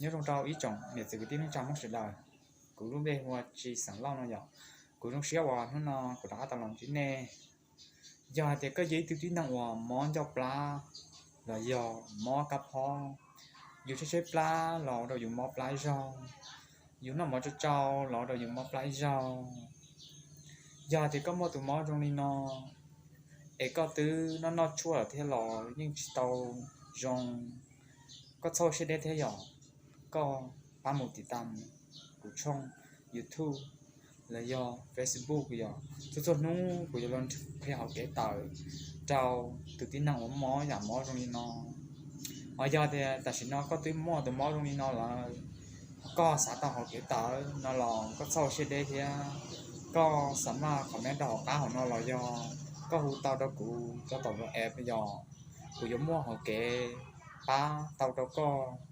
Nyob zoo rau ib tsoom niam txiv kwv tij neej tsa Hmoob sawv daws. Kuv lub npe hu ua Tsis Xeem Lauj no yom. Kuv zoo siab uas hnub no kuv rov qab tau los ntsib nej. Yog hais tias koj yog ib tug tib neeg uas mob ncauj plab los yog mob kab phob, yus tshaib tshaib plab los ua rau yus mob plab zaug, yus noj mov tsau tsau los ua rau yus mob plab zaug. Yog hais tias koj muaj tus mob zoo li no, es koj twb noj noj tshuaj lawm thiab los yeej tsis tau zoo, koj txhob siab deb thiab yom. Koj pab mus tiv tam kuv tshooj YouTube los yog Facebook yom. Txhua txhua hnub kuv yuav los qhia hauv kev tawm rau tus tib neeg uas mob yam mob zoo li no. Ho yog tias tam sim no koj twb muaj tus mob zoo li no lawm, koj xav tau hauv kev tawm no los koj txhob siab deb thiab. Koj xav maj comment rau hauv qab hauv no los yog koj hu tau rau kuv rau tom WhatsApp yom. Kuv yuav muaj hauv kev pab tau rau koj.